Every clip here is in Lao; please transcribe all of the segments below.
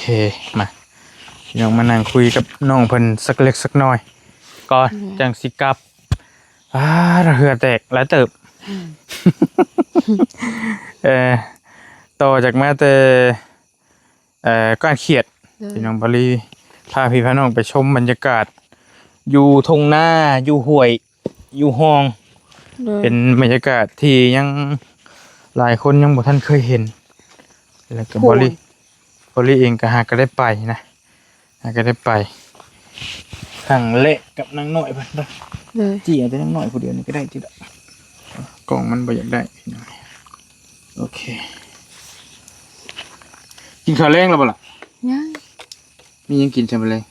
ເຄ ມາ ພີ່ນ້ອງມານັ່ງຄຸຍກັບນ້ອງເພິ່ນສັກເລັກສັກນ້ອຍກ່ອນ ແມ່ນ ຈັ່ງຊິກັບ. ອາ ເຫື່ອແຕກຫຼາຍເຕີບ. ເອີ ຕໍ່ຈາກມາແຕ່ ເອີ ການຂຽດ ໂດຍ ພີ່ນ້ອງ ບາລີ ພາພີ່ພານ້ອງໄປຊົມບັນຍາກາດຢູ່ທົ່ງນາ ຢູ່ຫ້ວຍ ຢູ່ຮ່ອງ ໂດຍ ເປັນບັນຍາກາດທີ່ຍັງຫຼາຍຄົນຍັງບໍ່ທັນເຄີຍເຫັນ ແລ້ວກໍ ໂອ້ຍ ບາລີ ບາລີເອງກໍຫາກໍໄດ້ໄປນະ ຫາກໍໄດ້ໄປຄັ້ງແລກກັບນາງນ້ອຍເພິ່ນເນາະ. ໂດຍ ຈີ້ເອົາແຕ່ນາງນ້ອຍຜູ້ດຽວນີ້ກໍໄດ້ຕິລະ ກ້ອງມັນບໍ່ຢາກໄດ້. ໂອເຄ ກິນຂ້າວແລງແລ້ວບໍ່ລະ? ຍັງ. ມີຫຍັງກິນຊະມື້ແລງ?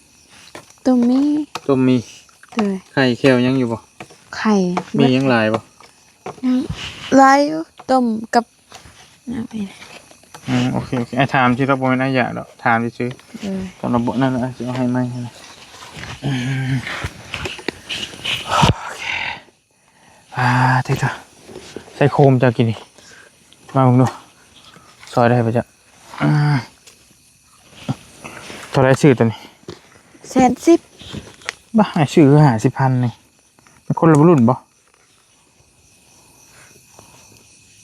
ຕົ້ມໝີ່. ຕົ້ມໝີ່. ໂດຍ ໄຂ່ແຂ້ວຍັງຢູ່ບໍ່? ໄຂ່ ມີຫຍັງຫຼາຍບໍ່? ຍັງຫຼາຍຢູ່ ຕົ້ມກັບ ອືມ ໂອເຄ ໂອເຄ ອ້າຍຖາມທີ່ດອກ ບໍ່ແມ່ນອ້າຍຢາກດອກ ຖາມຊື່ໆ. ເອີ ຕອນລະບົນນັ້ນ ອ້າຍຊິເອົາໃຫ້ໃໝ່ຫັ້ນນະ. ອືມ ໂອເຄ. ອ່າ ຕິດຕາ ໃສ່ໂຄມເຈົ້າກິນນີ້ ມາເບິ່ງດູ ຊ່ອຍໄດ້ບໍ່ເຈົ້າ? ອ່າ ເທົ່າໃດຊື້ຕົວນີ້? ແສນສິບ. ບາດ ອ້າຍຊື້ຄືຫ້າສິບພັນນີ້ ມັນຄົນລະລຸ້ນບໍ່?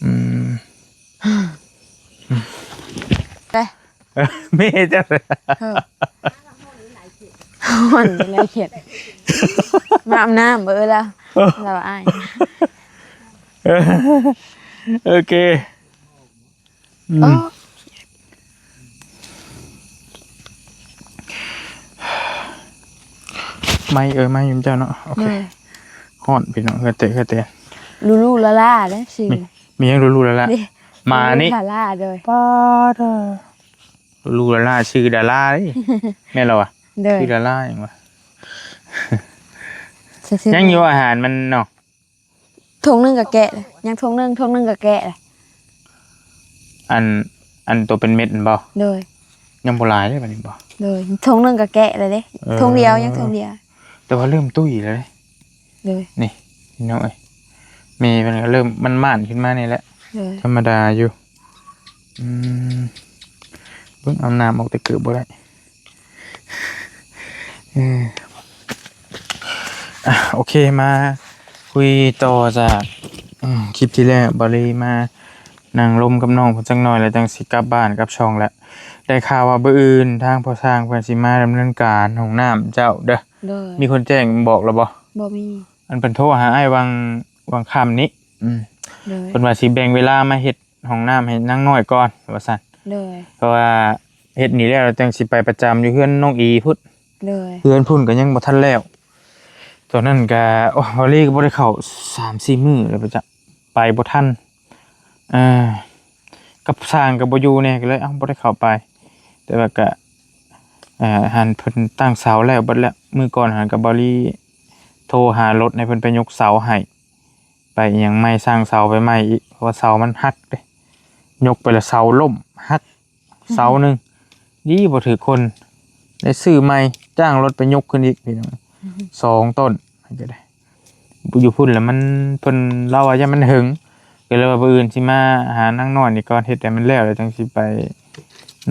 ອືມ ເດ້ ເອີ ແມ່ເຈົ້າ ເອີ ຮ້ອນຫຼາຍເຂດ ມາອາບນ້ຳເບິ່ງລະ ເອີ ລາວອາຍ ເອີ ໂອເຄ ອືມ ເອີ ໄໝ້ ເອີ ໄໝ້ຢູ່ເຈົ້າເນາະ ໂອເຄ ໂດຍ ຮ້ອນພີ່ນ້ອງ ເຫື່ອແຕກ ເຫື່ອແຕກ ລູລູລາລາເດ້ຊື່ ມີ ມີຫຍັງລູລູລາລາ? ນີ້ ໝານີ້ ລູລູລາລາ ໂດຍ ປາດເດີ ລູລູລາລາ ຊື່ດາລາເດ້ ແມ່ນລະວະ? ໂດຍ ຊື່ດາລາຫຍັງວະ? ຊື່ ຍັງຢູ່ອາຫານມັນເນາະ ຖົງໜຶ່ງກໍແກະແລ້ວ ຍັງຖົງໜຶ່ງ ຖົງໜຶ່ງກໍແກະແລ້ວ ອັນ ອັນໂຕເປັນເມັດນັ້ນບໍ່? ໂດຍ ຍັງບໍ່ຫຼາຍເດ້ບາດນີ້ບໍ່? ໂດຍ ຖົງໜຶ່ງກໍແກະແລ້ວເດ້ ເອີ ຖົງດຽວ ຍັງຖົງດຽວ ແຕ່ວ່າເລີ່ມຕຸ້ຍແລ້ວເດ້ ໂດຍ ນີ້ພີ່ນ້ອງເອີຍ ແມ່ມັນກໍເລີ່ມມັນໆຂຶ້ນມານີ້ແຫຼະ ໂດຍ ທຳມະດາຢູ່. ອືມ ເບິ່ງ ເອົານ້ຳອອກແຕ່ເກີບບໍ່ໄດ້ ເອີ ອ່ະ ໂອເຄ ມາຄຸຍຕໍ່ຈາກ ອືມ ຄລິບທີ່ແລ້ວ ບາລີມານັ່ງລົມກັບນ້ອງເພິ່ນຈັກໜ່ອຍ ແລ້ວຈັ່ງຊິກັບບ້ານກັບຊ່ອງແລ້ວ ໄດ້ຂ່າວວ່າມື້ອື່ນທາງພໍ່ຊ່າງເພິ່ນຊິມາດຳເນີນການຫ້ອງນ້ຳເຈົ້າເດີ ໂດຍ ມີຄົນແຈ້ງບອກແລ້ວບໍ່? ບໍ່ມີ ອັນເພິ່ນໂທຫາອ້າຍຫວ່າງ ຫວ່າງຄ່ຳນີ້ ອືມ ໂດຍ ເພິ່ນວ່າຊິແບ່ງເວລາມາເຮັດ ຫ້ອງນ້ຳໃຫ້ນາງນ້ອຍກ່ອນວ່າຊັ້ນ ໂດຍ ເພາະວ່າເຮັດນີ້ແລ້ວຈັ່ງຊິໄປປະຈຳຢູ່ເຮືອນນ້ອງອີພຸ້ນ ໂດຍ ເຮືອນພຸ້ນກໍຍັງບໍ່ທັນແລ້ວ ຕອນນັ້ນກໍ ໂອ້ ວາລີກໍບໍ່ໄດ້ເຂົ້າສາມສີ່ມື້ແລ້ວປະຈະ ໄປບໍ່ທັນ ເອີ ກັບຊ່າງກໍບໍ່ຢູ່ແດ່ ກໍເລີຍ ເອົ້າ ບໍ່ໄດ້ເຂົ້າໄປ ແຕ່ວ່າກໍ ເອີ ຫັ້ນເພິ່ນຕັ້ງເສົາແລ້ວເບິດແລ້ວ ມື້ກ່ອນຫັ້ນກໍ ວາລີໂທຫາລົດໃຫ້ເພິ່ນໄປຍົກເສົາໃຫ້ ໄປອີ່ຫຍັງໃໝ່ ສ້າງເສົາໄປໃໝ່ອີກ ເພາະວ່າເສົາມັນຫັກເດ້ ຍົກໄປແລ້ວເສົາລົ້ມຫັກເສົາໜຶ່ງ ດີບໍ່ຖືກຄົນ ໄດ້ຊື້ໃໝ່ ຈ້າງລົດໄປຍົກຂຶ້ນອີກພີ່ນ້ອງ ສອງຕົ້ນ ກໍໄດ້ ຢູ່ພຸ້ນແລ້ວມັນ ເພິ່ນ ລາວວ່າຢ້ານມັນເຫິງ ກໍເລີຍວ່າມື້ອື່ນຊິມາຫານາງນ້ອຍນີ້ກ່ອນ ເຮັດໃຫ້ມັນແລ້ວ ແລ້ວຈັ່ງຊິໄປ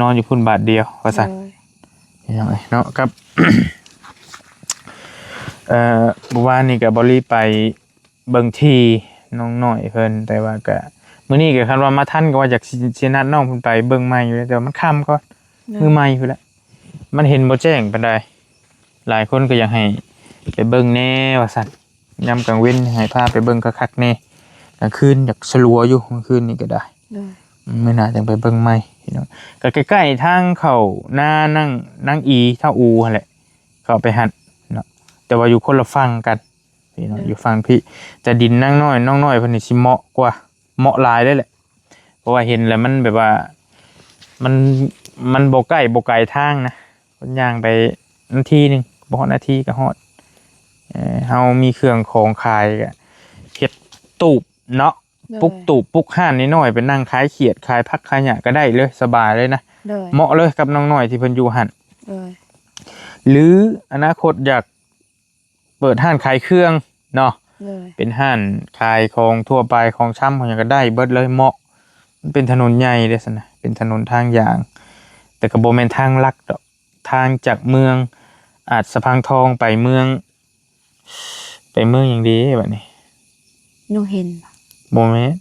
ນອນຢູ່ພຸ້ນບາດດຽວວ່າຊັ້ນ ໂດຍ ພີ່ນ້ອງເອີຍເນາະ ກັບ ເອີ ມື້ວານນີ້ກໍບໍ່ໄດ້ໄປ ເບິ່ງທີ່ນ້ອງນ້ອຍເພິ່ນ ແຕ່ວ່າກະ ມື້ນີ້ກະຄັນວ່າມາທັນກໍວ່າຢາກຊິ ຊິນັດນ້ອງເພິ່ນໄປເບິ່ງໃໝ່ຢູ່ ແຕ່ວ່າມັນຄ່ຳກ່ອນ ໂດຍ ມື້ໃໝ່ພຸ້ນແຫຼະ ມັນເຫັນບໍ່ແຈ້ງປານໃດ ຫຼາຍຄົນກໍຢາກໃຫ້ໄປເບິ່ງແດ່ວ່າຊັ້ນ ຍາມກາງເວັນໃຫ້ພາໄປເບິ່ງຄັກໆແດ່ ກາງຄືນຢາກສະຫຼວຢູ່ ມື້ຄືນນີ້ກໍໄດ້ ໂດຍ ມື້ໜ້າຈັ່ງໄປເບິ່ງໃໝ່ພີ່ນ້ອງ ກໍໃກ້ໆທາງເຂົ້ານານາງ ນາງອີ ທ້າວອູຫັ້ນແຫຼະ ເຂົ້າໄປຫັ້ນເນາະ ແຕ່ວ່າຢູ່ຄົນລະຝັ່ງກັນ ພີ່ນ້ອງ ໂດຍ ຢູ່ຝັ່ງພີ້ ແຕ່ດິນນາງນ້ອຍ ນ້ອງນ້ອຍເພິ່ນນີ້ຊິເໝາະກວ່າ ເໝາະຫຼາຍເລີຍແຫຼະ ເພາະວ່າເຫັນແລ້ວມັນແບບວ່າ ມັນ ມັນບໍ່ໃກ້ບໍ່ໄກທາງນະ ເພິ່ນຍ່າງໄປນາທີໜຶ່ງ ບໍ່ຮອດນາທີກໍຮອດ ເອີ ເຮົາມີເຄື່ອງຂອງຂາຍກໍເຮັດຕູບເນາະ ໂດຍ ປຸກຕູບປຸກຮ້ານນ້ອຍໆ ໄປນັ່ງຂາຍຂຽດ ຂາຍຜັກຂາຍຫຍ້າກໍໄດ້ເລີຍ ສະບາຍເລີຍນະ ໂດຍ ເໝາະເລີຍກັບນ້ອງນ້ອຍທີ່ເພິ່ນຢູ່ຫັ້ນ ໂດຍ ຫຼືອະນາຄົດຢາກ ເປີດຮ້ານຂາຍເຄື່ອງເນາະ ໂດຍ ເປັນຮ້ານຂາຍຂອງທົ່ວໄປ ຂອງຊຳ ຂອງຫຍັງກໍໄດ້ເບິດເລີຍ ເໝາະ ມັນເປັນຖະໜົນໃຫຍ່ເດ້ຊັ້ນນະ ເປັນຖະໜົນທາງຢາງ ແຕ່ກໍບໍ່ແມ່ນທາງຫຼັກດອກ ທາງຈາກເມືອງອາດສະພັງທອງໄປເມືອງ ໄປເມືອງຫຍັງເດບັດນີ້? ໜູເຫັນ ບໍ່ແມ່ນ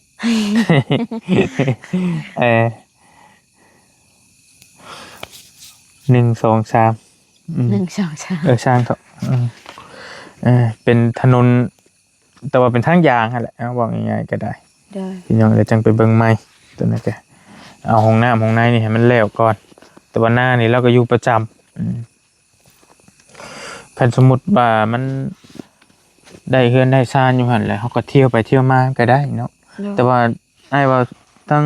ເອີ ໜຶ່ງ ສອງ ສາມ ອືມ ໜຶ່ງ ສອງ ສາມ ເອີ ຊ່າງເຖາະ ອືມ ເອີ ເປັນຖະໜົນ ແຕ່ວ່າເປັນທາງຢາງຫັ້ນແຫຼະ ເອົາ ເວົ້າງ່າຍໆກໍໄດ້ ໂດຍ ພີ່ນ້ອງ ແລ້ວຈັ່ງໄປເບິ່ງໃໝ່ ຕົວນັ້ນກໍເອົາຫ້ອງນ້ຳຫ້ອງໃນນີ້ໃຫ້ມັນແລ້ວກ່ອນ ແຕ່ວ່ານານີ້ລາວກໍຢູ່ປະຈຳ ອືມ ຄັນສົມມຸດວ່າມັນໄດ້ເຮືອນໄດ້ຊານຢູ່ຫັ້ນແຫຼະ ເຮົາກໍທ່ຽວໄປທ່ຽວມາກໍໄດ້ເນາະ ໂດຍ ແຕ່ວ່າອ້າຍວ່າທາງ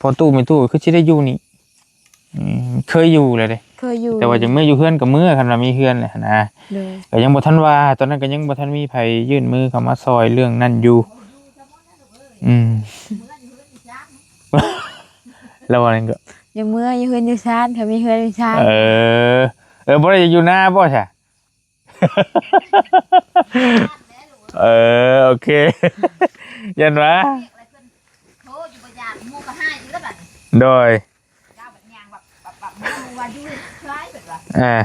ພໍ່ຕູ້ແມ່ຕູ້ຄືຊິໄດ້ຢູ່ນີ້ ອືມ ເຄີຍຢູ່ແລ້ວເດ້ ເຄີຍຢູ່ ແຕ່ວ່າຈະເມືອຢູ່ເຮືອນກໍເມືອ ຄັນວ່າມີເຮືອນແຫຼະນະ ໂດຍ ກໍຍັງບໍ່ທັນວ່າ ຕອນນັ້ນກໍຍັງບໍ່ທັນມີໃຜຍື່ນມືເຂົ້າມາຊ່ອຍເລື່ອງນັ້ນຢູ່ ອືມ ແລ້ວວ່ານັ້ນກໍ ຍັງເມືອຢູ່ເຮືອນຢູ່ຊານ ເຂົາມີເຮືອນມີຊານ ເອີ ເອີ ບໍ່ໄດ້ຢູ່ນາບໍ່ຊະ? ເອີ ໂອເຄ ຢ້ານວ່າ ໂທຢູ່ບໍ່ຢາກ ໝູ່ກໍຫາຍຢູ່ແລ້ວບັດນີ້ ໂດຍ ລາວບັດຍ່າງແບບ ແບບ ແບບ ໝູ່ວ່າຢູ່ເຮືອນເພິ່ນວ່າ ອ່າ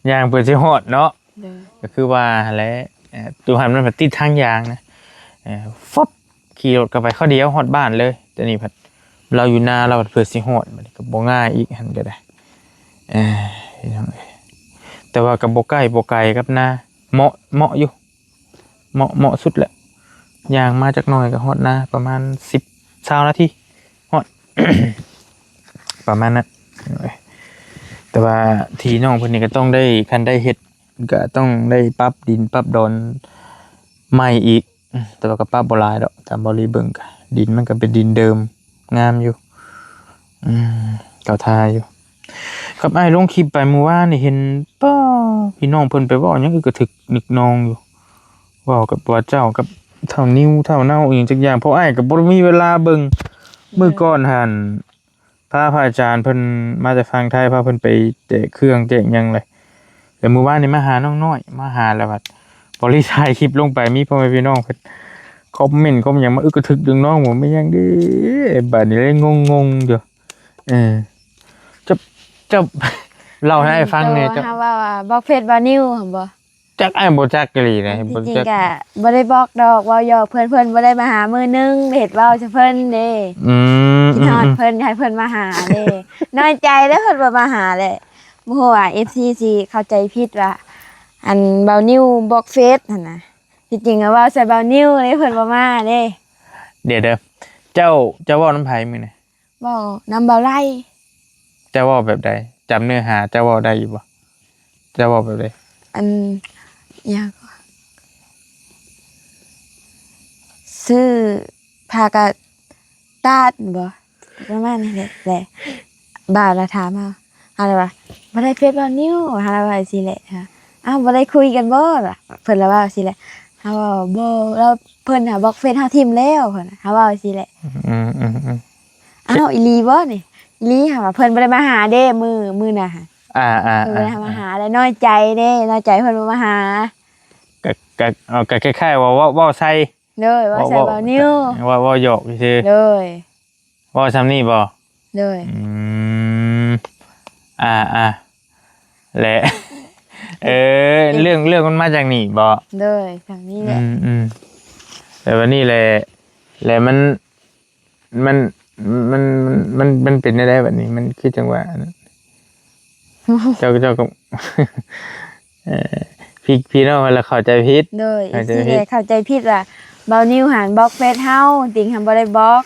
ຍ່າງເພື່ອຊິຮອດເນາະ ໂດຍ ກໍຄືວ່າຫັ້ນແຫຼະ ເອີ ຢູ່ຫັ້ນມັນໄປຕິດທາງຢາງນະ ເອີ ຟຶບ ຂີ່ລົດເຂົ້າໄປ ເຂົ້າດຽວຮອດບ້ານເລີຍ ແຕ່ນີ້ພັດ ລາວຢູ່ນາ ລາວພັດເພື່ອຊິຮອດ ບັດນີ້ກໍບໍ່ງ່າຍອີກ ຫັ້ນກໍໄດ້ ເອີ ພີ່ນ້ອງເອີຍ ແຕ່ວ່າກໍບໍ່ໃກ້ບໍ່ໄກກັບນາ ເໝາະ ເໝາະຢູ່ ເໝາະ ເໝາະສຸດແຫຼະ ຍ່າງມາຈັກໜ້ອຍກໍຮອດນາ ປະມານສິບ ຊາວນາທີ ຮອດ ປະມານນັ້ນ ແຕ່ວ່າທີ່ນ້ອງເພິ່ນນີ້ກໍຕ້ອງໄດ້ ຄັນໄດ້ເຮັດ ກໍຕ້ອງໄດ້ປັບດິນປັບດອນໃໝ່ອີກ ແຕ່ວ່າກໍປັບບໍ່ຫຼາຍດອກ ຕາມເບົາລີເບິ່ງກໍ ດິນມັນກໍເປັນດິນເດີມ ງາມຢູ່ ອືມ ເຂົ້າທ່າຢູ່ ກັບອ້າຍລົງຄລິບໄປມື້ວານນີ້ ເຫັນ ປ້າ ພີ່ນ້ອງເພິ່ນໄປເວົ້າຫຍັງ ອຶກກະທຶກນຶກນອງຢູ່ ເວົ້າກັບວ່າເຈົ້າກັບທ້າວນິວ ທ້າວເນົາ ອີ່ຫຍັງຈັກຢ່າງ ເພາະອ້າຍກໍບໍ່ໄດ້ມີເວລາເບິ່ງ ມື້ກ່ອນຫັ້ນ ພາພະອາຈານເພິ່ນມາແຕ່ຝັ່ງໄທ ພາເພິ່ນໄປແຈກເຄື່ອງແຈກຫຍັງແຫຼະ ແລ້ວມື້ວານນີ້ມາຫານ້ອງນ້ອຍ ມາຫາແລ້ວບັດ ພໍລີຖ່າຍຄລິບລົງໄປ ມີພໍ່ແມ່ພີ່ນ້ອງເພິ່ນຄອມເມັນຄອມຫຍັງມາອຶກກະທຶກດຶງນ້ອງ ບໍ່ແມ່ນຫຍັງເດ້ ບາດນີ້ເລີຍງົງໆຢູ່ ເອີ ເຈົ້າ ເຈົ້າເລົ່າໃຫ້ອ້າຍຟັງແດ່ ເຈົ້າ ເຈົ້າ ຫາວ່າບລັອກເຟສບ່າວນິວຫັ້ນບໍ່? ຈັກ ອ້າຍບໍ່ຈັກອີ່ຫຼີນະ ທີ່ຈິງກະບໍ່ໄດ້ບລັອກດອກ ເວົ້າຫຍອກເພື່ອນ ເພິ່ນບໍ່ໄດ້ມາຫາມື້ໜຶ່ງ ເຮັດເວົ້າໃສ່ເພິ່ນເດ້ ອືມ ຄິດຮອດເພິ່ນ ໃຫ້ເພິ່ນມາຫາເດ້ ນ້ອຍໃຈເດ້ ເພິ່ນບໍ່ມາຫາແຫຼະ ບໍ່ຮູ້ວ່າເອັຟຊີຊິເຂົ້າໃຈຜິດວ່າ ອັນ ບ່າວນິວບລັອກເຟສຫັ້ນນະ ທີ່ຈິງກໍເວົ້າໃສ່ບ່າວນິວເດ້ ເພິ່ນບໍ່ມາເດ້ ດຽວເດີ ເຈົ້າ ເຈົ້າເວົ້ານຳໃຜມື້ນັ້ນ? ເວົ້ານຳບ່າວໄລ ເຈົ້າເວົ້າແບບໃດ? ຈຳເນື້ອຫາເຈົ້າເວົ້າໄດ້ຢູ່ບໍ່? ເຈົ້າເວົ້າແບບໃດ? ອັນ ຫຍັງ ຊື້ຜ້າກະຕາດບໍ ປະມານນີ້ແຫຼະ ແລະ ບ່າວລະຖາມເຮົາ ເຮົາລະວ່າ ບໍ່ໄດ້ເຟສບ່າວນິວ ເຮົາລະວ່າຈັ່ງຊີ້ແຫຼະ ເຮົາ ອ້າວ ບໍ່ໄດ້ຄຸຍກັນບໍ ເພິ່ນລະເວົ້າຊີ້ແຫຼະ ເຮົາວ່າ ບໍ່ ລາວ ເພິ່ນຫາບລັອກເຟສເຮົາຖິ້ມແລ້ວ ເພິ່ນ ເຮົາເວົ້າຊີ້ແຫຼະ ອືມໆໆ ອ້າວ ອີ່ຫຼີບໍ່ນີ້? ອີ່ຫຼີ ຫາວ່າເພິ່ນບໍ່ໄດ້ມາຫາເດ້ ມື້ ມື້ນະ ອ່າໆໆ ເພິ່ນບໍ່ໄດ້ມາຫາ ແລ້ວນ້ອຍໃຈເດ້ ນ້ອຍໃຈເພິ່ນບໍ່ມາຫາ ກະ ກະ ເອີ ກະຄ້າຍໆວ່າເວົ້າ ເວົ້າໃສ່ ໂດຍ ເວົ້າໃສ່ບ່າວນິວ ເວົ້າ ເວົ້າຫຍອກຊື່ ໂດຍ ເວົ້າຊ່ຳນີ້ບໍ່? ໂດຍ ອືມ ອ່າໆ ແລະ ເອີ ເລື່ອງ ເລື່ອງມັນມາຈາກນີ້ບໍ່? ໂດຍ ຊ່ຳນີ້ແຫຼະ ອືມໆ ແລ້ວບັດນີ້ແຫຼະ ແລ້ວມັນ ມັນ ມັນ ມັນ ມັນເປັນແນວໃດບັດນີ້? ມັນຄືຈັ່ງວ່າ ເຈົ້າ ເຈົ້າກໍ ເອີ ພີ່ ພີ່ນ້ອງເພິ່ນລະເຂົ້າໃຈຜິດ ໂດຍ ເຂົ້າໃຈຜິດ ເຂົ້າໃຈຜິດວ່າບ່າວນິວຫັ້ນບລັອກເຟສເຮົາ ຈິງຫັ້ນບໍ່ໄດ້ບລັອກ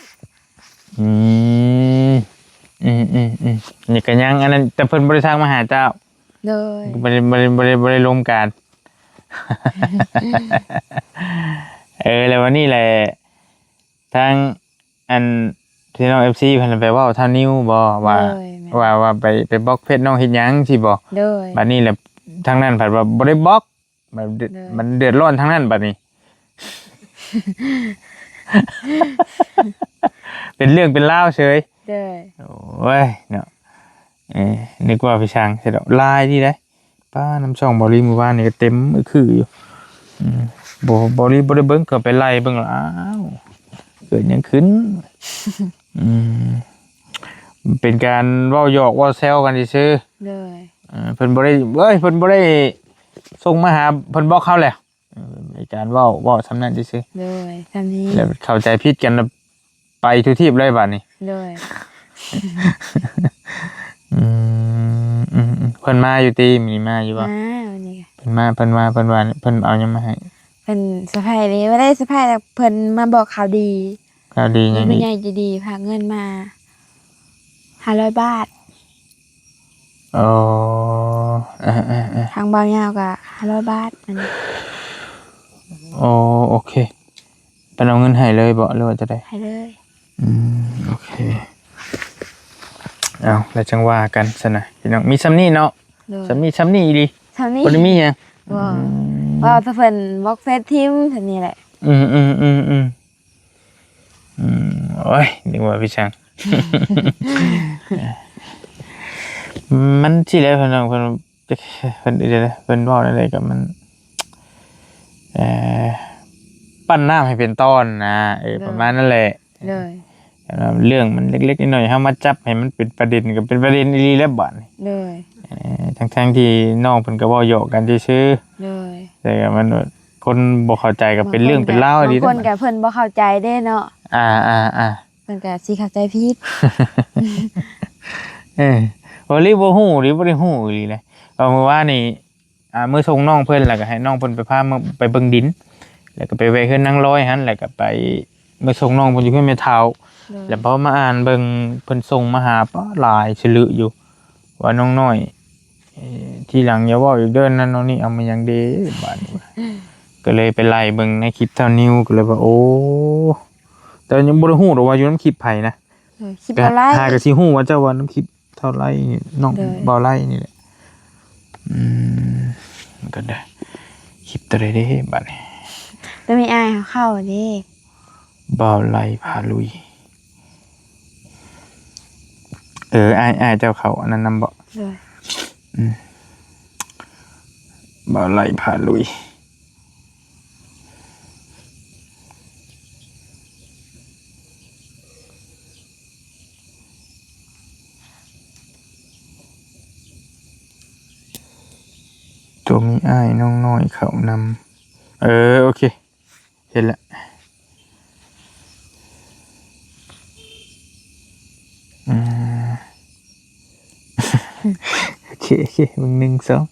ອືມ ອືມໆໆ ນີ້ກໍຍັງ ອັນນັ້ນ ແຕ່ເພິ່ນບໍ່ໄດ້ທັກມາຫາເຈົ້າ ໂດຍ ບໍ່ໄດ້ ບໍ່ໄດ້ ບໍ່ໄດ້ ບໍ່ໄດ້ລົມກັນ ເອີ ແລ້ວວັນນີ້ແຫຼະ ທາງ ອັນ ພີ່ນ້ອງເອັຟຊີເພິ່ນໄປເວົ້າທ້າວນິວບໍ່ ວ່າ ໂດຍ ແມ່ນ ວ່າ ວ່າໄປ ໄປບລັອກເຟສນ້ອງເຮັດຫຍັງຊີ້ບໍ່? ໂດຍ ບັດນີ້ແຫຼະ ທາງນັ້ນພັດວ່າບໍ່ໄດ້ບລັອກ ມັນເດືອດ ໂດຍ ມັນເດືອດຮ້ອນທາງນັ້ນບັດນີ້ ເປັນເລື່ອງເປັນລາວເສີຍ ໂດຍ ໂອ້ຍເນາະ ເອີ ນຶກວ່າໄປຊ່າງຊະດອກ ຫຼາຍດີໃດ ປ້າ ນຳຊ່ອງເບົາລີມື້ວານນີ້ກໍເຕັມອຶກຄືຢູ່ ອືມ ບໍ່ ເບົາລີບໍ່ໄດ້ເບິ່ງ ກໍໄປໄລ່ເບິ່ງ ອ້າວ ເກີດຫຍັງຂຶ້ນ ອືມ ເປັນການເວົ້າຫຍອກເວົ້າແຊວກັນຊື່ໆ ໂດຍ ເອີ ເພິ່ນບໍ່ໄດ້ ເອີຍ ເພິ່ນບໍ່ໄດ້ສົ່ງມາຫາ ເພິ່ນບລັອກເຮົາແລ້ວ ເອີ ເປັນການເວົ້າ ເວົ້າສ່ຳນັ້ນຊື່ໆ ໂດຍ ສ່ຳນີ້ ແລ້ວເຂົ້າໃຈຜິດກັນ ແລ້ວໄປທົ່ວທີບເລີຍບາດນີ້ ໂດຍ ອືມ ອືມ ອືມ ເພິ່ນມາຢູ່ຕິ ມື້ນີ້ມາຢູ່ບໍ່? ມາ ມື້ນີ້ ເພິ່ນມາ ເພິ່ນມາ ເພິ່ນວ່າ ເພິ່ນເອົາຫຍັງມາໃຫ້? ເພິ່ນເຊີໄພເລີຍ ບໍ່ໄດ້ເຊີໄພດອກ ເພິ່ນມາບອກຂ່າວດີ. ຂ່າວດີຫຍັງອີກ? ມີຜູ້ໃຫຍ່ໃຈດີພາກເງິນມາຫ້າຮ້ອຍບາດ. ອໍ ເອີໆໆ ທາງບ່າວຍາວກໍຫ້າຮ້ອຍບາດ ອັນນີ້. ອໍ ໂອເຄ ເພິ່ນເອົາເງິນໃຫ້ເລີຍບໍ່ ຫຼືວ່າຈັ່ງໃດ? ໃຫ້ເລີຍ. ອືມ ໂອເຄ ເອົາ ແລ້ວຈັ່ງວ່າກັນຊັ້ນນະ ພີ່ນ້ອງ. ມີສ່ຳນີ້ເນາະ? ໂດຍ ສ່ຳນີ້ ສ່ຳນີ້ອີ່ຫຼີ ສ່ຳນີ້ ບໍ່ໄດ້ມີຫຍັງ. ບໍ່ ອືມ ເວົ້າແຕ່ເພິ່ນບລັອກເຟສຖິ້ມ ສ່ຳນີ້ແຫຼະ. ອືມໆໆໆ ອືມ ໂອ້ຍ ນຶກວ່າພິສັງ ມັນຊິແຫຼະ ພີ່ນ້ອງ ເພິ່ນ ເພິ່ນ ເພິ່ນເວົ້າແນວໃດກໍມັນ ເອີ ປັ້ນນ້ຳໃຫ້ເປັນຕອນນະ ເອີ ໂດຍ ປະມານນັ້ນແຫຼະ. ໂດຍ ເລື່ອງມັນເລັກໆນ້ອຍໆ ເຮົາມາຈັບໃຫ້ມັນເປັນປະເດັນ ກໍເປັນປະເດັນອີ່ຫຼີແລ້ວບາດນີ້. ໂດຍ ເອີ ທັງໆທີ່ນ້ອງເພິ່ນກໍເວົ້າຫຍອກກັນຊື່ໆ. ໂດຍ ແຕ່ກໍມັນ ຄົນບໍ່ເຂົ້າໃຈກໍເປັນເລື່ອງເປັນລາວອີ່ຫຼີ. ບາງຄົນກໍເພິ່ນບໍ່ເຂົ້າໃຈເດ້ເນາະ. ອ່າໆໆ ເພິ່ນກໍຊິເຂົ້າໃຈຜິດ. ເອີ ບໍ່ລີບໍ່ຮູ້ ບໍ່ໄດ້ຮູ້ອີ່ຫຼີເດ້. ເພາະມື້ວານນີ້ ອ່າ ເມືອສົ່ງນ້ອງເພິ່ນ ແລ້ວກໍໃຫ້ນ້ອງເພິ່ນໄປພາເມືອ ໄປເບິ່ງດິນ ແລ້ວກໍໄປແວະເຮືອນນາງລອຍຫັ້ນ ແລ້ວກໍໄປເມືອສົ່ງນ້ອງເພິ່ນຢູ່ເຮືອນແມ່ເຖົ້າ. ໂດຍ ແລ້ວພໍມາອ່ານເບິ່ງ ເພິ່ນສົ່ງມາຫາ ປາ ຫຼາຍສະລຶຢູ່ ວ່ານ້ອງນ້ອຍ ເອີ ທີຫຼັງຢ່າເວົ້າອີກເດີ ນັ້ນໂນ່ນນີ້ ເອົາມາຫຍັງເດ ບາດນີ້ ກໍເລີຍໄປໄລ່ເບິ່ງໃນຄລິບທ້າວນິວ ກໍເລີຍວ່າ ໂອ້ ແຕ່ຍັງບໍ່ໄດ້ຮູ້ດອກວ່າຢູ່ນຳຄລິບໃຜນະ. ເອີ ຄລິບເບົາໄລ ຫາກໍຊິຮູ້ວ່າເຈົ້າວ່ານຳຄລິບເທົ່າໄລ ນ້ອງ ໂດຍ ເບົາໄລນີ້ແຫຼະ. ອືມ ມັນກໍໄດ້ ຄລິບຕົວໃດເດ້ບາດນີ້? ຕົວແມ່ອ້າຍເຮົາເຂົ້າເດ້ ເບົາໄລພາລຸຍ. ເອີ ອ້າຍ ອ້າຍເຈົ້າເຂົ້າອັນນັ້ນນຳບໍ? ໂດຍ ອືມ ເບົາໄລພາລຸຍ. ຕົວມີອ້າຍນ້ອງນ້ອຍເຂົ້ານຳ. ເອີ ໂອເຄ ເຫັນລະ. ອືມ ໂອເຄ ໂອເຄ ເບິ່ງ ໜຶ່ງ ສອງ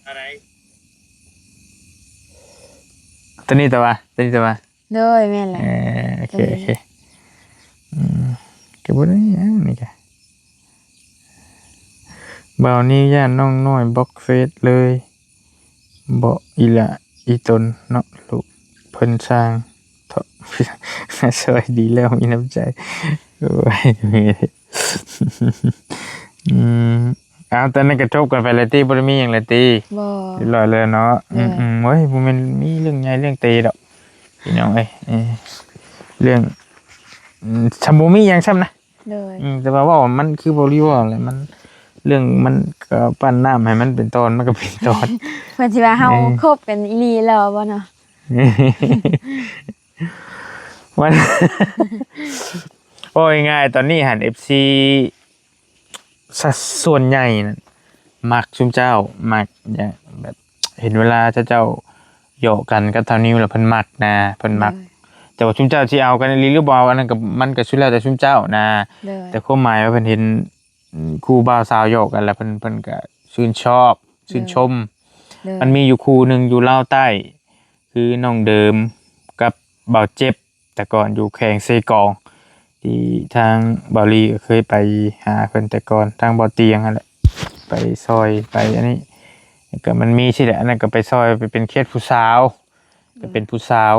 ຕົວນີ້ຕົວະ ຕົວນີ້ຕົວະ. ໂດຍ ແມ່ນແຫຼະ. ເອີ ໂອເຄ ໂອເຄ ອືມ ກໍບໍ່ໄດ້ຫຍັງນີ້ກະ ບ່າວນິວຢ້ານນ້ອງນ້ອຍບລັອກເຟສເລີຍ ເບາະອີ່ຫຼ້າອີ່ຕົນເນາະ ລູກເພິ່ນຊ່າງເຖາະ ມາຊ່ອຍດີແລ້ວມີນ້ຳໃຈ. ໂອ້ຍ ອືມ ເອົາ ຕອນນັ້ນກໍຈົບກັນໄປແລ້ວຕິ ບໍ່ໄດ້ມີຫຍັງແລ້ວຕິ? ບໍ່ ຮຽບຮ້ອຍແລ້ວເນາະ. ໂດຍ ອືມໆ ໂອ້ຍ ບໍ່ແມ່ນມີເລື່ອງໃຫຍ່ເລື່ອງເຕດອກ ພີ່ນ້ອງເອີຍ. ເອີ ເລື່ອງ ອືມ ຊຳບໍ່ມີຫຍັງຊ້ຳນະ. ໂດຍ ອືມ ແຕ່ວ່າເວົ້າມັນຄືບໍ່ຣີເວົ້າແຫຼະ ມັນ ເລື່ອງມັນກໍປັ້ນນ້ຳໃຫ້ມັນເປັນຕອນ ມັນກໍເປັນຕອນ. ເພິ່ນຊິວ່າເຮົາ ເອີ ຄົບກັນອີ່ຫຼີແລ້ວບໍ່ເນາະ? ມັນ ເວົ້າງ່າຍໆ ຕອນນີ້ຫັ້ນ ເອັຟຊີ ຊະ ສ່ວນໃຫຍ່ນັ້ນມັກຊຸມເຈົ້າ ມັກ ຢາກແບບ ເຫັນເວລາເຈົ້າ ເຈົ້າຫຍອກກັນກັບທ້າວນິວແລ້ວເພິ່ນມັກນະ ເພິ່ນມັກ. ໂດຍ ແຕ່ວ່າຊຸມເຈົ້າຊິເອົາກັນອີ່ຫຼີຫຼືບໍ່ເອົາ ອັນນັ້ນກໍ ມັນກໍສຸດແລ້ວແຕ່ຊຸມເຈົ້ານະ. ໂດຍ ແຕ່ຄວາມໝາຍວ່າເພິ່ນເຫັນ ຄູ່ບ່າວສາວຫຍອກກັນແລ້ວ ເພິ່ນ ເພິ່ນກໍຊື່ນຊອບ ໂດຍ ຊື່ນຊົມ. ໂດຍ ມັນມີຢູ່ຄູ່ໜຶ່ງຢູ່ລາວໃຕ້ ຄືນ້ອງເດີມກັບບ່າວເຈັບ ແຕ່ກ່ອນຢູ່ແຂວງເຊກອງ ທີ່ທາງບ່າວລີກໍເຄີຍໄປຫາເພິ່ນແຕ່ກ່ອນ ທາງບ່າວຕຽງຫັ້ນແຫຼະ ໄປຊ່ອຍໄປອັນນີ້. ແລ້ວກໍມັນມີຊີ້ແຫຼະ ອັນນັ້ນກໍໄປຊ່ອຍ ໄປເປັນເຂດຜູ້ສາວ ໂດຍ ໄປເປັນຜູ້ສາວ.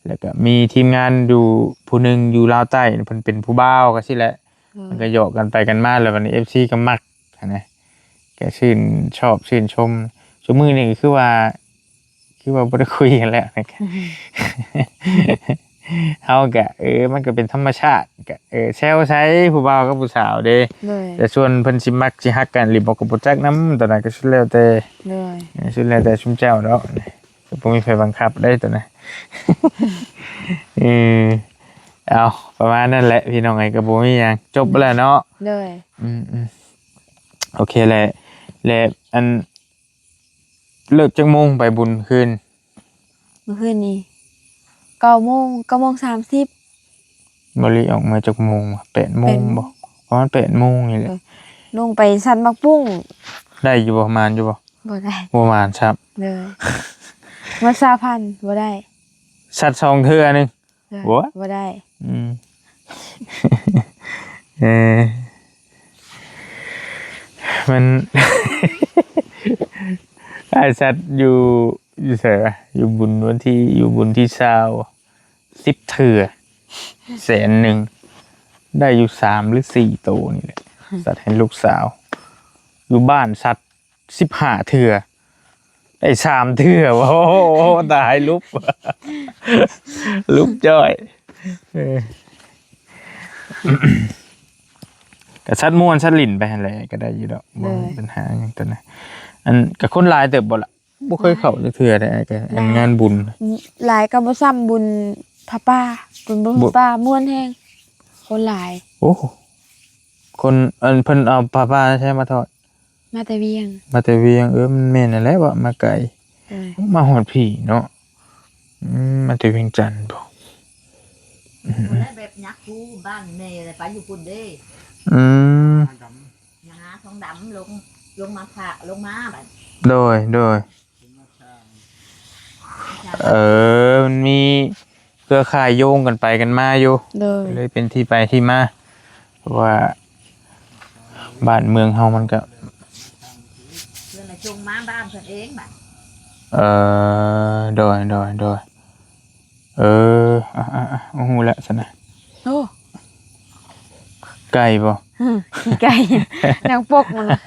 ແລ້ວກໍມີທີມງານຢູ່ຜູ້ໜຶ່ງຢູ່ລາວໃຕ້ ເພິ່ນເປັນຜູ້ບ່າວ ກໍຊີ້ແຫຼະ. ໂດຍ ມັນກໍຫຍອກກັນໄປກັນມາ ແລ້ວບັດນີ້ເອັຟຊີກໍມັກຫັ້ນນະ ກໍຊື່ນຊອບຊື່ນຊົມ. ຊຸມື້ນີ້ກໍຄືວ່າ ຄືວ່າບໍ່ໄດ້ຄຸຍກັນແລ້ວ ເຮົາກະ ເອີ ມັນກໍເປັນທຳມະຊາດ ກະ ເອີ ແຊວໃສ່ຜູ້ບ່າວກັບຜູ້ສາວເດ້. ໂດຍ ແຕ່ສ່ວນເພິ່ນຊິມັກຊິຮັກກັນອີ່ຫຼີບໍ່ກໍບໍ່ຈັກນຳ ຕອນນັ້ນກໍສຸດແລ້ວແຕ່ ໂດຍ ເອີ ສຸດແລ້ວແຕ່ຊຸມເຈົ້າດອກ ບໍ່ມີໃຜບັງຄັບໄດ້ຕອນນັ້ນ. ເອີ ໄປ ເອົາ ປະມານນັ້ນແຫຼະພີ່ນ້ອງເອີຍ ກໍບໍ່ມີຫຍັງ ຈົບແລ້ວເນາະ. ໂດຍ ອືມໆ ໂອເຄແຫຼະ ແລະ ອັນ ເລີກຈັກໂມງໄປບຸນຄືນ? ມື້ຄືນນີ້ເກົ້າໂມງ ເກົ້າໂມງສາມສິບ. ບໍ່ລີອອກເມືອຈັກໂມງວະ? ແປດໂມງ ແປດໂມງ ບໍ່? ປະມານແປດໂມງນີ້ແຫຼະ. ເອີ ລົງໄປສັດໝາກປຸ້ງ. ໄດ້ຢູ່ບໍ່? ໝານຢູ່ບໍ່? ບໍ່ໄດ້ ບໍ່ໝານຊ້ຳ. ເລີຍ ໝົດຊາວພັນ ບໍ່ໄດ້. ສັດສອງເທື່ອໜຶ່ງ. ໂອ້ຍ ບໍ່ໄດ້. ອືມ ເອີ ມັນ ອ້າຍສັດຢູ່ ຢູ່ໃສວະ? ຢູ່ບຸນວັນທີ ຢູ່ບຸນທີຊາວ ສິບເທື່ອ ແສນໜຶ່ງ ໄດ້ຢູ່ສາມຫຼືສີ່ໂຕນີ້ແຫຼະ. ສັດໃຫ້ລູກສາວ ຢູ່ບ້ານສັດ ສິບຫ້າເທື່ອ ໄດ້ສາມເທື່ອ. ໂອ້ໂຫ ຕາຍ ຫຼຸບ ຫຼຸບຈ້ອຍ. ເອີ ກະສັດມ່ວນສັດຫຼິ້ນໄປຫັ້ນແຫຼະ ກະໄດ້ຢູ່ດອກ ບໍ່ມີ ໂດຍ ບັນຫາຫຍັງຕົວນັ້ນ. ອັນ ກະຄົນຫຼາຍເຕີບບໍ່ລະ? ບໍ່ເຄີຍເຂົ້າຈັກເທື່ອເດ້ ອັນງານບຸນ. ຫຼາຍກໍບໍ່ຊ່ຳບຸນຜ້າປ່າ ບຸນ ບຸນ ຜ້າປ່າມ່ວນແຮງ ຄົນຫຼາຍ. ໂອ້ ຄົນ ອັນ ເພິ່ນເອົາຜ້າປ່າໃສມາທອດ? ມາແຕ່ວຽງ. ມາແຕ່ວຽງ. ເອີ ມັນແມ່ນຫັ້ນແຫຼະ ເວົ້າມາໄກ. ໂດຍ ມາຮອດພີ້ເນາະ. ອືມ ມາແຕ່ວຽງຈັນພຸ້ນ. ອືມ ຜູ້ໃດແບບຍັກຄູບ້ານແມ່ໄປຢູ່ພຸ້ນເດ້. ອືມ ຍາທອງດຳລົງ ລົງມາພະ ລົງມາບັດ. ໂດຍ ໂດຍ. ເອີ ມັນມີເຄືອຂ່າຍໂຍງກັນໄປກັນມາຢູ່. ໂດຍ ເລີຍເປັນທີ່ໄປທີ່ມາ ເພາະວ່າບ້ານເມືອງເຮົາມັນກະ ເພິ່ນລະສົ່ງມາບ້ານເພິ່ນເອງບາດ. ເອີ ໂດຍ ໂດຍ ໂດຍ. ເອີ ອ່ະ ອ່ະ ອ່ະ ຮູ້ແລ້ວຊັ້ນນະ. ໂອ້ ໄກ່ບໍ່? ອືມ ຂີ້ໄກ່ ຍັງປົກມັນນະ.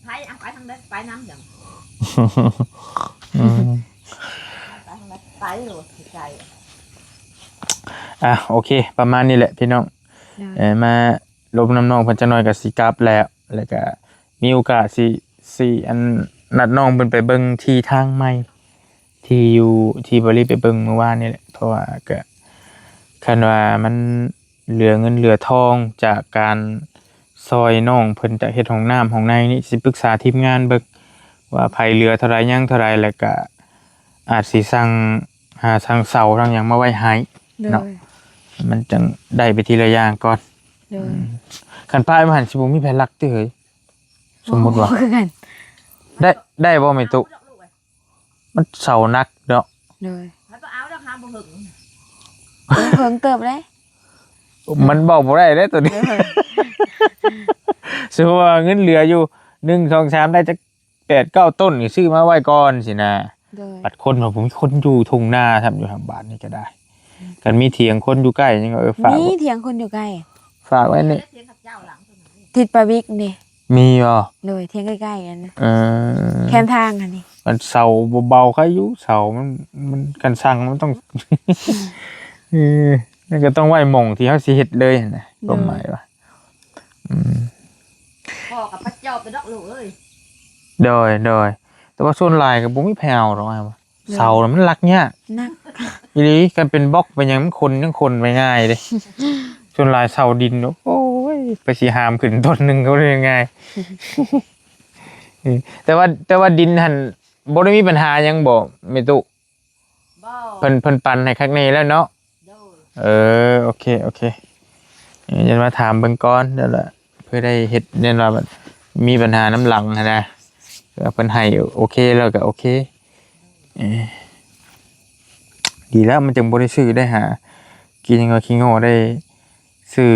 ໄປ ເອົາໄປທາງໃດ ໄປນຳຈັ່ງ. ອືມ ໄປທາງໃດ ໄປໂລດ ຂີ້ໄກ່. ອ່ະ ໂອເຄ ປະມານນີ້ແຫຼະພີ່ນ້ອງ. ໂດຍ ເອີ ມາລົມນຳນ້ອງເພິ່ນຈັກໜ້ອຍກໍຊິກັບແລ້ວ ແລ້ວກໍມີໂອກາດຊິ ຊິ ອັນ ນັດນ້ອງເພິ່ນໄປເບິ່ງທີ່ທາງໃໝ່ ທີ່ຢູ່ ທີ່ບໍລິໄປເບິ່ງມື້ວານນີ້ແຫຼະ ເພາະວ່າກະ ຄັນວ່າມັນເຫຼືອເງິນເຫຼືອທອງຈາກການຊ່ອຍນ້ອງເພິ່ນຈາກເຮັດຫ້ອງນ້ຳຫ້ອງໃນນີ້ ຊິປຶກສາທີມງານເບິ່ງວ່າໃຜເຫຼືອເທົ່າໃດ ຍັງເທົ່າໃດ ແລ້ວກະອາດຊິສັ່ງ ຫາສັ່ງເສົາ ສັ່ງຫຍັງມາໄວ້ໃຫ້ເນາະ. ໂດຍ ມັນຈັ່ງໄດ້ໄປທີລະຢ່າງກ່ອນ. ໂດຍ ອືມ ຄັນປ້າຍມາຫັ້ນຊິບໍ່ມີໃຜລັກຕິເຮີ້ຍ? ສົມມຸດວ່າ ໂອ້ ຄືກັນ ໄດ້ ໄດ້ບໍ່ແມ່ຕຸ? ມັນເສົາໜັກເນາະ. ໂດຍ ໃຜບໍ່ເອົາດອກ ຫາບໍ່ເຫິງ ເຫິງເຕີບເດ້. ມັນເວົ້າບໍ່ໄດ້ເດ້ໂຕນີ້. ໂດຍ ສົມມຸດວ່າເງິນເຫຼືອຢູ່ ໜຶ່ງ ສອງ ສາມ ໄດ້ຈັກແປດ ເກົ້າ ຕົ້ນ ນີ້ຊື້ມາໄວ້ກ່ອນຊີ້ນະ. ໂດຍ ບັດຄົນ ບໍ່ມີຄົນຢູ່ທົ່ງນາຊ້ຳ ຢູ່ທາງບ້ານນີ້ກໍໄດ້. ອືມ ຄັນມີຖຽງຄົນຢູ່ໃກ້ ຍັງວ່າ ເອີ ຝາກ ມີຖຽງຄົນຢູ່ໃກ້ ຝາກໄວ້ນີ້ ທິດປາວິກນີ້ ມີບໍ່? ໂດຍ ຖຽງໃກ້ໆ ອັນນະ. ເອີ ແຄມທາງຫັ້ນນີ້ ມັນເສົາເບົາໆ ໃຄຢູ່ ເສົາມັນ ມັນ ຄັນສັ່ງມັນຕ້ອງ ເອີ ມັນກໍຕ້ອງໄວ້ໝ່ອງທີ່ເຮົາຊິເຮັດເລີຍຫັ້ນນະ. ໂດຍ ຄວາມໝາຍວ່າ ອືມ ພໍ່ກັບພະເຈົ້າໄປດອກລູກເອີຍ. ໂດຍ ໂດຍ ແຕ່ວ່າສ່ວນຫຼາຍກໍບໍ່ມີໃຜເອົາດອກ ໂດຍ ເສົານະມັນລັກຍາກ ໜັກ ອີ່ຫຼີ. ຄັນເປັນບລັອກເປັນຫຍັງ ມັນຂົນ ຍັງຂົນໄປງ່າຍເດ້. ສ່ວນຫຼາຍເສົາດິນ ໂອ້ຍ ໄປຊິຫາມຂຶ້ນຕົ້ນໜຶ່ງກໍບໍ່ໄດ້ງ່າຍ. ເອີ ແຕ່ວ່າ ແຕ່ວ່າດິນຫັ້ນບໍ່ໄດ້ມີບັນຫາຫຍັງບໍ່ແມ່ຕຸ? ບໍ່ ເພິ່ນ ເພິ່ນປັນໃຫ້ຄັກແນ່ແລ້ວເນາະ. ໂດຍ ເອີ ໂອເຄ ໂອເຄ. ເອີ ຍັງມາຖາມເບິ່ງກ່ອນ ແລ້ວລະ ເພື່ອໄດ້ເຮັດ ແນ່ນອນວ່າມີບັນຫານຳຫຼັງຫັ້ນນະ. ເອີ ເພິ່ນໃຫ້ໂອເຄແລ້ວກໍໂອເຄ. ເອີ ດີແລ້ວ ມັນຈຶ່ງບໍ່ໄດ້ຊື້ ໄດ້ຫາ ກິນຫຍັງວ່າຂີ້ງໍ້ ໄດ້ຊື້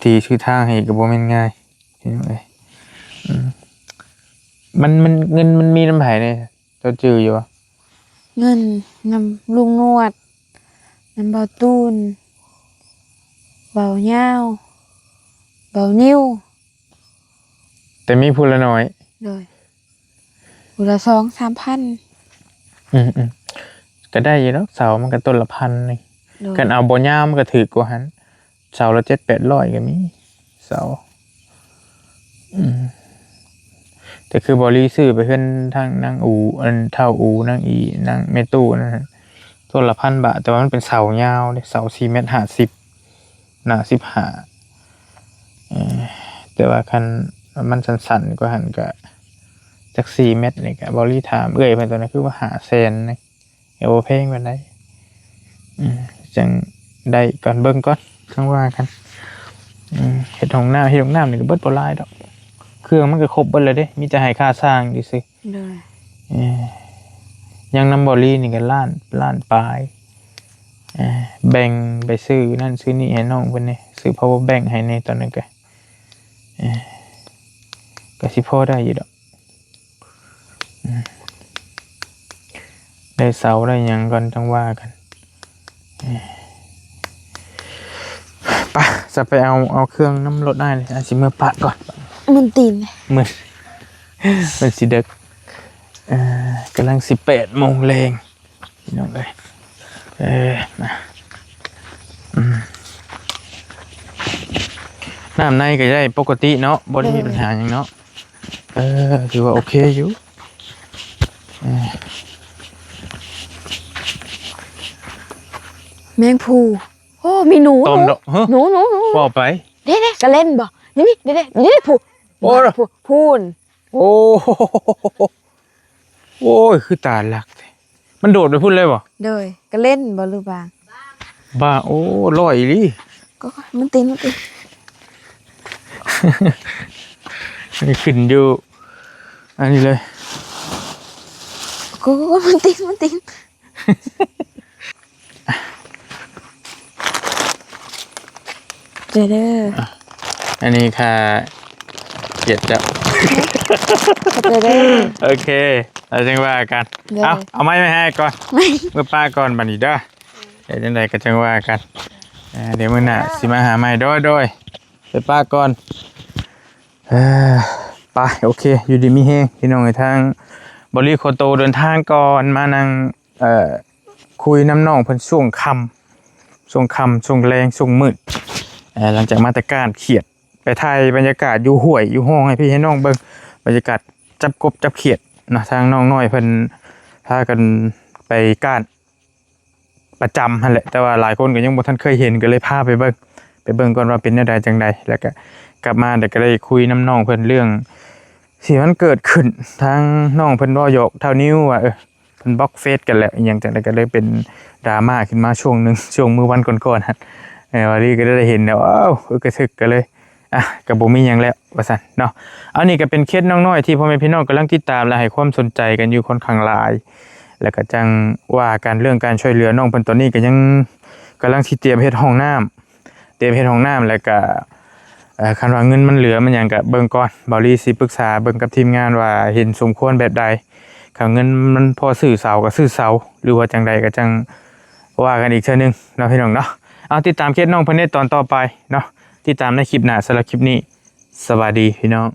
ທີ່ຊື້ທາງໃຫ້ກໍບໍ່ແມ່ນງ່າຍ ພີ່ນ້ອງເອີຍ. ອືມ ມັນ ມັນ ເງິນມັນມີນຳໃຜແດ່? ເຈົ້າຈື່ຢູ່ບໍ່? ເງິນນຳລຸງນວດ ນຳເບົາຕູນ ເບົາຍາວ ເບົານິ້ວ. ແຕ່ມີຜູ້ລະໜ້ອຍ. ໂດຍ ຜູ້ລະສອງສາມພັນ. ອືມໆ ກໍໄດ້ຢູ່ດອກ ເສົາມັນກໍຕົ້ນລະພັນນີ້. ໂດຍ ຄັນເອົາບໍ່ຍາວມັນກໍຖືກກວ່າຫັ້ນ. ເສົາລະເຈັດແປດຮ້ອຍກໍມີ ເສົາ. ອືມ ແຕ່ຄືບໍ່ລີຊື້ໄປເຮືອນທາງນາງອູ ອັນເຖົ້າອູ ນາງອີ ນາງແມ່ຕູ້ນັ້ນ ເ ຕົ້ນລະພັນບາດ ແຕ່ວ່າມັນເປັນເສົາຍາວເດ້ ເສົາສີ່ແມັດຫ້າສິບ ໜ້າສິບຫ້າ ເອີ ແຕ່ວ່າຄັນມັນສັ້ນໆກວ່າຫັ້ນກະຈັກສີ່ແມັດນີ້ກະ ເບົາລີຖາມເອື້ອຍເພິ່ນ ໂຕນັ້ນຄືວ່າຫ້າແສນນະ ກະບໍ່ແພງປານໃດ ອືມ ຈັ່ງໄດ້ກ່ອນ ເບິ່ງກ່ອນ ຈັ່ງວ່າກັນ ອືມ ເຮັດຫ້ອງນ້ຳ ເຮັດຫ້ອງນ້ຳນີ້ກະເບິດບໍ່ຫຼາຍດອກ ເຄື່ອງມັນກະຄົບເບິດແລ້ວເດ້ ມີແຕ່ໃຫ້ຄ່າຊ່າງຊື່ໆ ໂດຍ ເອີ ຍັງນຳເບົາລີນີ້ກະລ້ານ ລ້ານປາຍ ເອີ ແບ່ງໄປຊື້ນັ້ນຊື້ນີ້ໃຫ້ນ້ອງເພິ່ນແດ່ ຊື້ພາວເວີແບັງໃຫ້ແດ່ຕອນນັ້ນກະ ເອີ ກະຊິພໍໄດ້ຢູ່ດອກ ອືມ ໄດ້ເສົາໄດ້ຫຍັງກ່ອນ ຈັ່ງວ່າກັນ ເອີ ໄປ ຈະໄປເອົາ ເອົາເຄື່ອງນຳລົດອ້າຍເລີຍ ອ້າຍຊິເມືອປະກ່ອນ ມຶນຕີນ ມຶນ ມັນຊິເດິກ ເອີ ກຳລັງຊິແປດໂມງແລງ ພີ່ນ້ອງເອີຍ ເອີ ນະ ອືມ ນ້ຳໃນກະໄດ້ປົກກະຕິເນາະ ບໍ່ໄດ້ມີ ໂດຍ ບັນຫາຫຍັງເນາະ ເອີ ຖືວ່າໂອເຄຢູ່ ເອີ ແມງພູ ໂອ້ ມີໜູ ຕອມດອກ ຮະ ໜູ ໜູ ໜູ ເວົ້າໄປ ເດ້ ເດ້ ກະເຫຼັ້ນບໍ່ ນີ້ ນີ້ ເດ້ ເດ້ ນີ້ ພູ ໂອ້ ພູ ພູນ ໂອ້ ໂອ້ຍ ຄືຕາລັກແທ້ ມັນໂດດໄປພຸ້ນເລີຍບໍ່? ໂດຍ ກະເຫຼັ້ນບໍ່ ຫຼືບາງ? ບາງ ໂອ້ ລອຍອີ່ຫຼີ ກໍມັນຕີນ ມັນຕີນ ມັນຂຶ້ນຢູ່ອັນນີ້ເລີຍ ກໍມັນຕີນ ມັນຕີນ. ເດີເດີ ອ່ະ ອັນນີ້ຄ່າກຽດເຈົ້າ ເດີເດີ ໂອເຄ ແລ້ວຈັ່ງວ່າກັນ ເດີ ເອົາ ເອົາໄມ້ມາໃຫ້ອ້າຍກ່ອນ ເມືອປະກ່ອນບາດນີ້ເດີ ເຮັດຈັ່ງໃດກໍຈັ່ງວ່າກັນ ເອີ ດຽວມື້ໜ້າຊິມາຫາໃໝ່ ໂດຍ ໂດຍ ໄປປະກ່ອນ ເອີ ໄປ ໂອເຄ ຢູ່ດີມີແຮງ ພີ່ນ້ອງເອີຍ ທາງເບົາລີຂໍໂຕເດີນທາງກ່ອນ ມານັ່ງ ເອີ ຄຸຍນຳນ້ອງເພິ່ນຊ່ວງຄ່ຳ ຊ່ວງຄ່ຳ ຊ່ວງແລງ ຊ່ວງມືດ ເອີ ຫຼັງຈາກມາແຕ່ກ້ານຂຽດ ໄປຖ່າຍບັນຍາກາດຢູ່ຫ້ວຍຢູ່ຮ່ອງໃຫ້ພີ່ໃຫ້ນ້ອງເບິ່ງ ບັນຍາກາດຈັບກົບຈັບຂຽດເນາະ ທາງນ້ອງນ້ອຍເພິ່ນພາກັນໄປກ້ານປະຈຳຫັ້ນແຫຼະ ແຕ່ວ່າຫຼາຍຄົນກໍຍັງບໍ່ທັນເຄີຍເຫັນ ກໍເລີຍພາໄປເບິ່ງ ໄປເບິ່ງກ່ອນວ່າເປັນແນວໃດຈັ່ງໃດ ແລ້ວກໍກັບມາ ແລ້ວກໍໄດ້ຄຸຍນຳນ້ອງເພິ່ນເລື່ອງ ທີ່ມັນເກີດຂຶ້ນ ທາງນ້ອງເພິ່ນເວົ້າຫຍອກທ້າວນິວວ່າ ເອີ ເພິ່ນບລັອກເຟສກັນແລ້ວ ອີ່ຫຍັງຈັ່ງໃດ ກໍເລີຍເປັນດຣາມາຂຶ້ນມາຊ່ວງໜຶ່ງ ຊ່ວງມື້ວັນກ່ອນໆຫັ້ນ ເອີ ວາລີກໍໄດ້ເຫັນແລ້ວ ອ້າວ ອຶກກະທຶກ ກໍເລີຍ ອ່ະ ກໍບໍ່ມີຫຍັງແລ້ວວ່າຊັ້ນເນາະ. ອັນນີ້ກໍເປັນເຄສນ້ອງນ້ອຍທີ່ພໍ່ແມ່ພີ່ນ້ອງກຳລັງຕິດຕາມ ແລະ ໃຫ້ຄວາມສົນໃຈກັນຢູ່ຄ່ອນຂ້າງຫຼາຍ ແລ້ວກໍຈັ່ງວ່າກັນເລື່ອງການຊ່ວຍເຫຼືອນ້ອງເພິ່ນ ຕອນນີ້ກໍຍັງກຳລັງຊິຕຽມເຮັດຫ້ອງນ້ຳ ຕຽມເຮັດຫ້ອງນ້ຳ ແລ້ວກະ ເອີ ຄັນວ່າເງິນມັນເຫຼືອມັນຫຍັງກະເບິ່ງກ່ອນ ເບົາລີຊິປຶກສາເບິ່ງກັບທີມງານວ່າເຫັນສົມຄວນແບບໃດ ຄັນເງິນມັນພໍຊື້ເສົາກະຊື້ເສົາ ຫຼືວ່າຈັ່ງໃດກະຈັ່ງວ່າກັນອີກເທື່ອໜຶ່ງເນາະ ພີ່ນ້ອງເນາະ. ເອົາ ຕິດຕາມເຄສນ້ອງເພິ່ນໃນຕອນຕໍ່ໄປເນາະ ຕິດຕາມໃນຄລິບໜ້າ. ສຳລັບຄລິບນີ້ ສະບາຍດີພີ່ນ້ອງ.